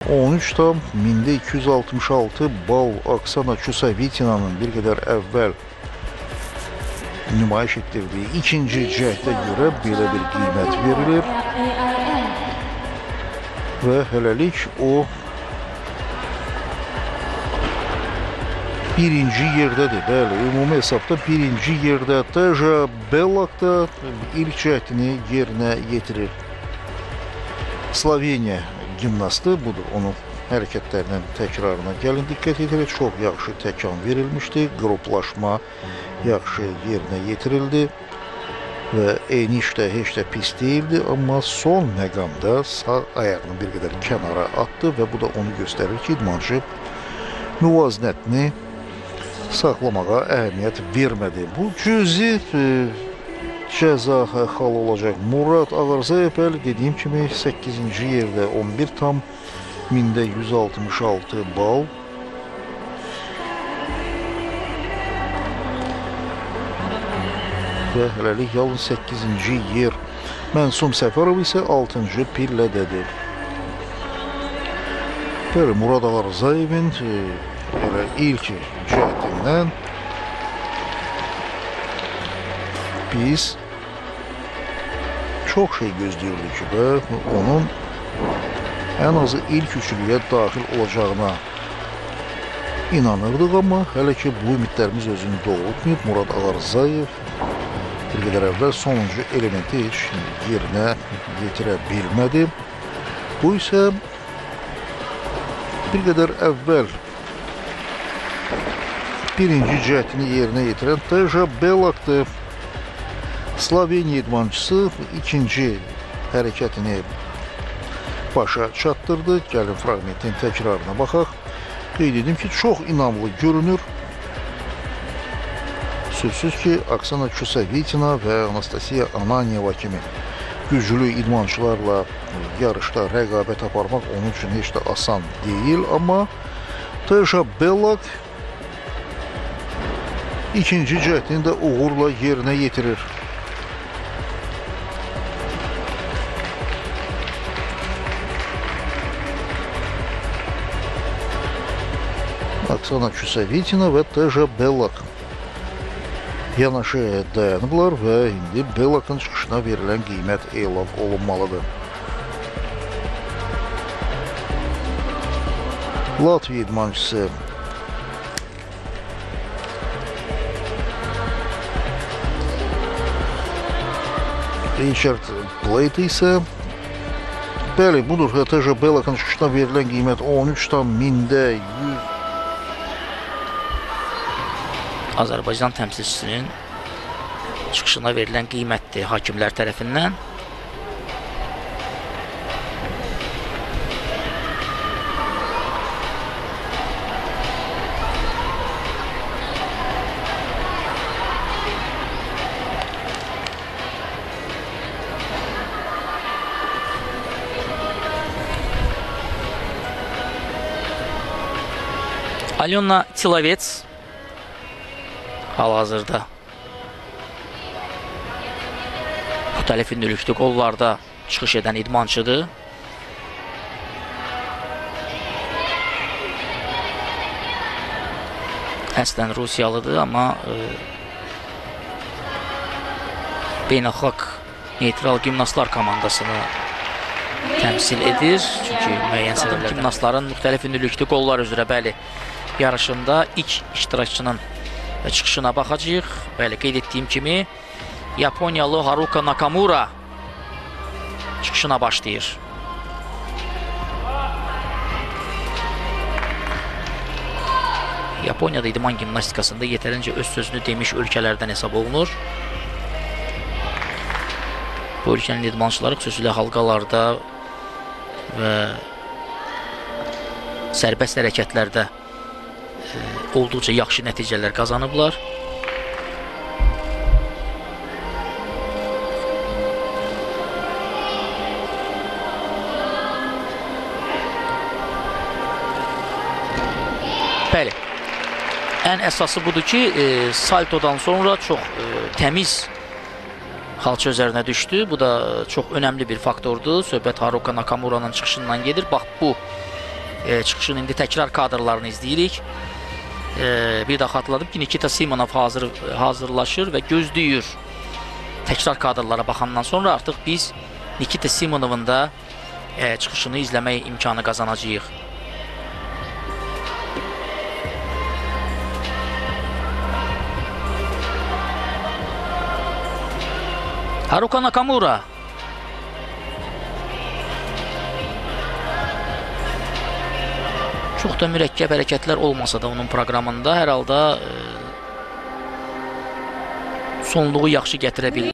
13,266 bal Oksana Çusavitinanın bir qədər əvvəl nümayiş etdirdiyi ikinci cəhdə görə belə bir qiymət verilir. Və hələlik o birinci yerdədir. Bəli, ümumi hesabda birinci yerdə. Teja Bellak da ilk cəhdini yerinə yetirir. Sloveniya gimnastı budur. Onun hərəkətlərinin təkrarına gəlin diqqət edirik. Çox yaxşı təkan verilmişdi. Qruplaşma yaxşı yerinə yetirildi və eniş də heç də pis deyildi. Amma son məqamda sağ ayağını bir qədər kənara atdı və bu da onu göstərir ki, idmançı müvazinətini saxlamağa əhəmiyyət vermədi. Bu cüzi cəza xalı olacaq. Murad Ağarzayev, bəli, dediyim kimi 8-ci yerdə 11,166 bal. Və hələlik yalnız 8-ci yer. Mənsum Səfərov isə 6-cı pillədədir. Bəli, Murad Ağarzayevin elə ilk cəhdindən biz çox şey gözləyirdik ki, və onun ən azı ilk üçlüyə daxil olacağına inanırdıq, amma hələ ki bu ümidlərimiz özünü doğrultmayıb. Murad Ağarzayev bir qədər əvvəl sonuncu elementi heç yerinə yetirə bilmədi. Bu isə bir qədər əvvəl birinci cəhdini yerinə yetirən Teja Bellak'dır. Sloveniya idmançısı ikinci hərəkətini başa çatdırdı. Gəlin fraqmentin təkrarına baxaq. Qeyd edim ki, çox inamlı görünür. Sözsüz ki, Oksana Çusavitina və Anastasiya Ananyeva kimi güclü idmançılarla yarışda rəqabət aparmaq onun üçün heç də asan deyil. Amma Teja Bellak ikinci cəhdini də uğurla yerinə yetirir. Oksana Çusavitina və Teja Bellak yanaşı dayanıblar və indi Bellakın çıxışına verilən qiymət elan olunmalıdır. Latviya idmançısı Richard Blade isə, bəli, budur, Teja Bellakın çıxışına verilən qiymət 13,100. Azərbaycan təmsilçisinin çıxışına verilən qiymətdir hakimlər tərəfindən. Alyona Tilovets hal-hazırda müxtəlif hündürlüklü qollarda çıxış edən idmançıdır. Əslən Rusiyalıdır, amma beynəlxalq neytral gimnastlar komandasını təmsil edir. Çünki müəyyən səbəblərdən gimnastların müxtəlif hündürlüklü qollar üzrə, bəli, yarışında ilk iştirakçının çıxışına baxacağıq. Bəli, qeyd etdiyim kimi Yaponiyalı Haruka Nakamura çıxışına başlayır. Yaponiyada idman gimnastikasında yetərincə öz sözünü demiş ölkələrdən hesab olunur. Bu ölkənin idmançıları xüsusilə halqalarda və sərbəst hərəkətlərdə olduqca yaxşı nəticələr qazanıblar. Bəli, ən əsası budur ki, saltodan sonra çox təmiz xalça üzərinə düşdü. Bu da çox önəmli bir faktordur. Söhbət Haruka Nakamuranın çıxışından gedir. Bax, bu Çıxışın indi təkrar kadrlarını izləyirik. Bir daha xatırladım ki, Nikita Simonov hazırlaşır və gözləyir. Təkrar kadrlara baxandan sonra artıq biz Nikita Simonovun da çıxışını izləmək imkanı qazanacağıq. Haruka Nakamura. Çox da mürəkkəb hərəkətlər olmasa da onun proqramında hər halda sonluğu yaxşı gətirə bildi.